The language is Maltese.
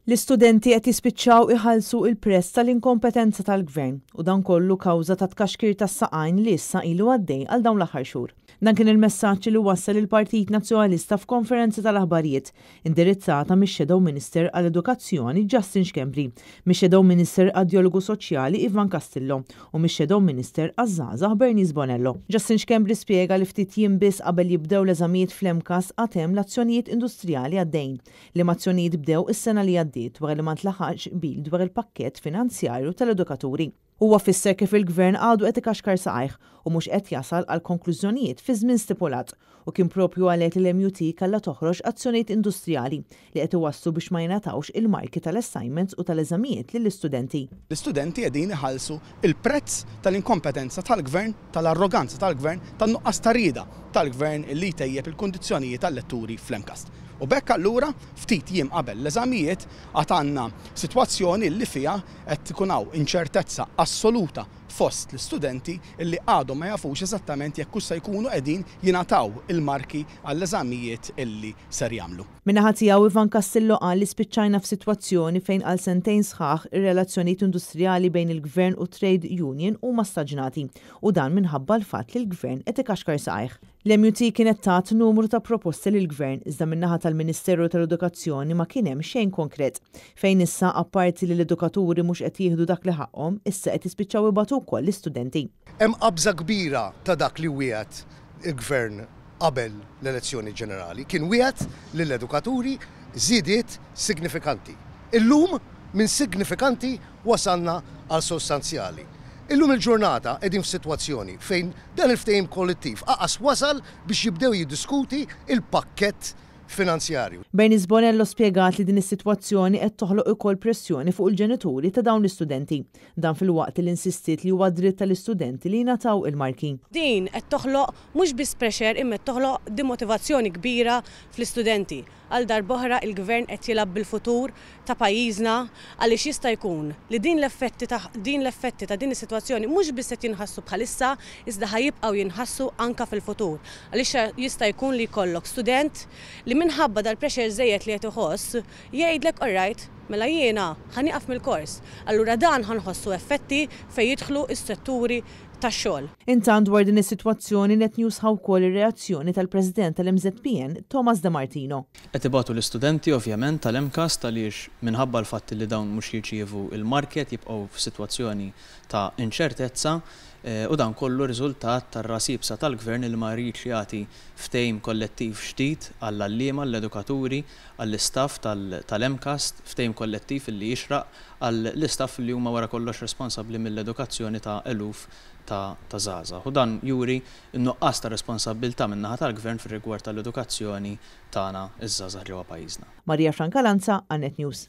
L-istudenti qed jispiċċaw iħallsu il-prezz tal-inkompetenza tal-gvern u dan kollu kawża ta' tkaxkir tas-saqajn li issa ilu għaddej għal dawn l-aħħar xhur. Dan kien il-messaġġ li wassal il-Partit Nazzjonalista f'konferenza tal-aħbarijiet indirizzata mix-Shadow Minister għall-Edukazzjoni Justin Schembri, mix-Shadow Minister għad-Djalogu Soċjali Ivan Castillo u mix-Shadow Minister għaż-Żgħażagħ Bernice Bonello. Justin Schembri spjega li ftit jiem biss qabel jibdew l-eżamijiet fl-MCAST għad hemm l-azzjonijiet industrijali għaddejn. Liema azzjonijiet bdew is-sena li għaddiet wara li ma ntlaħaqx qbil dwar il-pakkett finanzjarju tal-edukaturi. Huwa fisser kif il-gvern għadu qed ikaxkar saqajh u mhux qed jasal għal konklużjonijiet fi żmien stipulat u kien propju għalhekk li l-MUT kellha toħroġ azzjonijiet industrijali li qed iwasslu biex ma jingħatawx il-marki tal-assignments u tal-eżamijiet lill-istudenti. L-istudenti qegħdin iħallsu il-prezz tal-inkompetenza tal-gvern, tal-arroganza tal-gvern, tan-nuqqas ta' rieda tal-gvern illi jtejjeb il-kundizzjonijiet tal-letturi fl-MCAST. U b'hekk allura ftit jiem qabel l-eżamijiet għad għandna sitwazzjoni li fiha qed ikun hawn inċertezza assoluta fost l-istudenti illi għadhom ma jafux eżattament jekk se jkunu qegħdin jingħataw il-marki għall-eżamijiet illi ser jagħmlu. Min-naħa tiegħu, Ivan Castillo qal li spiċċajna f'sitwazzjoni fejn għal sentejn sħaħ ir-relazzjonijiet industrijali bejn il-gvern u trade union huma staġnati u dan minħabba l-fatt li l-gvern qed ikaxkar saqajh. L-MUT kienet tat numru ta' proposti lill-gvern, iżda min-naħa tal-Ministeru tal-Edukazzjoni ma kien hemm xejn konkret. Fejn issa, apparti li l-edukaturi mhux qed jieħdu dak li ħaqhom, issa qed jispiċċaw ibatu wkoll l-istudenti. Hemm qabża kbira ta' dak li wiegħed il-gvern qabel l-elezzjoni ġenerali. Kien wiegħed lill-edukaturi żidiet signifikanti. Illum minn signifikanti wasalna għal sostanzjali. Illum il-ġurnata qegħdin f'sitwazzjoni fejn dan il-ftehim kollettiv lanqas wasal biex jibdew jiddiskuti il-pakkett finanzjarju. Bernice Bonello spjegat li din is-sitwazzjoni qed toħloq ukoll pressjoni fuq il-ġenituri ta' dawn l-istudenti. Dan filwaqt li insistiet li huwa dritt tal-istudenti li jingħataw il-marki. Din qed toħloq mhux biss pressure, imma qed toħloq dimotivazzjoni kbira fl-istudenti. Għal darb'oħra il-gvern qed jilgħab bil-futur ta' pajjiżna, għaliex jista' jkun li din l-effetti ta' din is-sitwazzjoni mhux biss qed jinħassu bħalissa, iżda ħa jibqgħu jinħassu anka fil-futur. Għaliex jista' jkun li jkollok student li minħabba dal-pressure żejjed li qed iħoss jgħidlek, "Alright, mela jiena ħa nieqaf mill-kors." Allura dan ħa nħossu effetti fejn jidħlu s-setturi tax-xogħol. Intant, dwar din is-sitwazzjoni, Net News ħa wkoll ir-reazzjoni tal-President tal-MŻPN, Thomas De Martino. Qed ibatu l-istudenti ovvjament tal-MCAST, għaliex minħabba l-fatt li dawn mhux jirċievu il-marki jibqgħu f'sitwazzjoni ta' inċertezza u dan kollu riżultat tar-ras iebsa tal-gvern li ma jridx jagħti ftehim kollettiv ġdid għall-għalliema, għall-edukaturi, għall-istaff tal-MCAST, ftehim kollettiv li jixraq għall-istaff li huma wara kollox responsabbli mill-edukazzjoni ta' eluf ta' żgħażagħ. U dan juri n-nuqqas ta' responsabbiltà min-naħa tal-gvern fir-rigward tal-edukazzjoni tagħna iż-żgħażagħ ġewwa pajjiżna. Maria Francalanza, Net News.